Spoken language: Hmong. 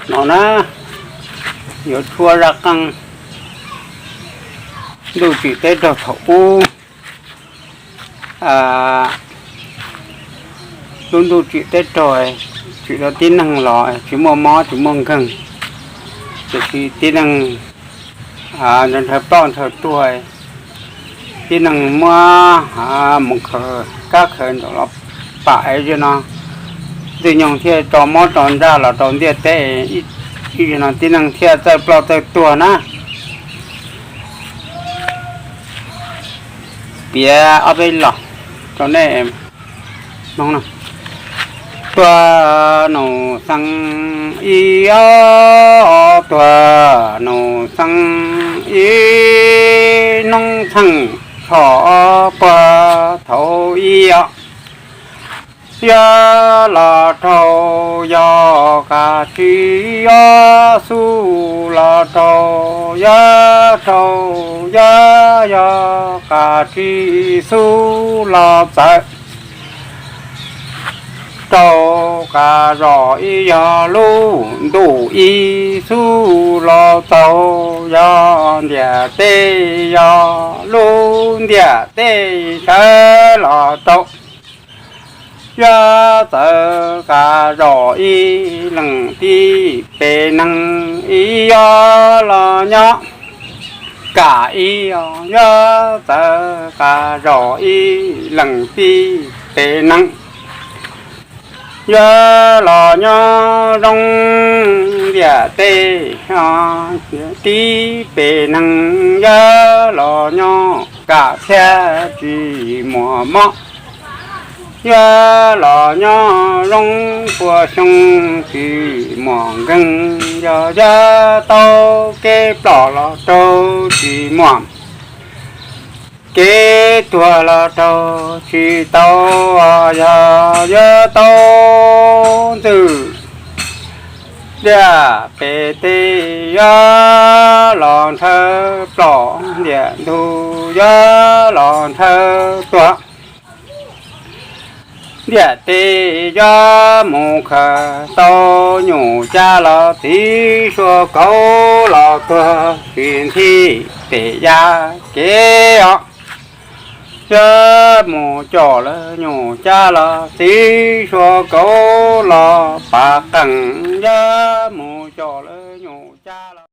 No na, yuav tshuab zaj qeej ntuj tsim teb raug thaum ub. Lub ntuj tsim teb raug, tsim rau tib neeg los tsis muaj mob tsis muaj nkeeg, tiam sis tib neeg ntshaw ploj ntshaw tuag, tib neeg muab mus khaws kab khaws ntawm los pam, ib zaug no ntxwg nyoog thiaj tso mob tso ntsaj los rau ntiaj teb, ib zaug no tib neeg thiaj txawj ploj txawj tuag na. Piav ob peb los rau nej mloog. Tuag nus xees ib os, tuag nus xees ib, noob txheej tsho puag thaum ib os. Yog los raug yog kav tsij, yog xub los raug, yog raug, yog yog kav tsij xub los txawv rau kav zos ib, yog lub ntuj ib xub los txaus, yog ntiaj teb yog lub ntiaj teb sawv los rau. Yog txawv kav zos ib, leej tib peb neeg ib, yog los nyob kam ib os. Yog txawv kav zos ib, leej tib peb neeg yog los nyob zoo ntiaj teb, tib peb neeg yog los nyob kam thiab tsis muaj mob, yog los nyob zoo pua xyoo tsis muaj nkeeg, yog yog tau kev ploj los raug tsis muaj, kev tuag los raug tsis tau, yog yog tau ntxwg ntiaj peb teb, yog los ntshaw ploj ntiaj ntug, yog los ntshaw tuag ntiaj teb, yog mus khaws tau nyuj cab los txiv suav kauv los tuag tsis nthi pem yav kev os. Yog mus coj lawv nyuj cab los txiv suav kauv los pav qeej, yog mus coj lawv nyuj cab los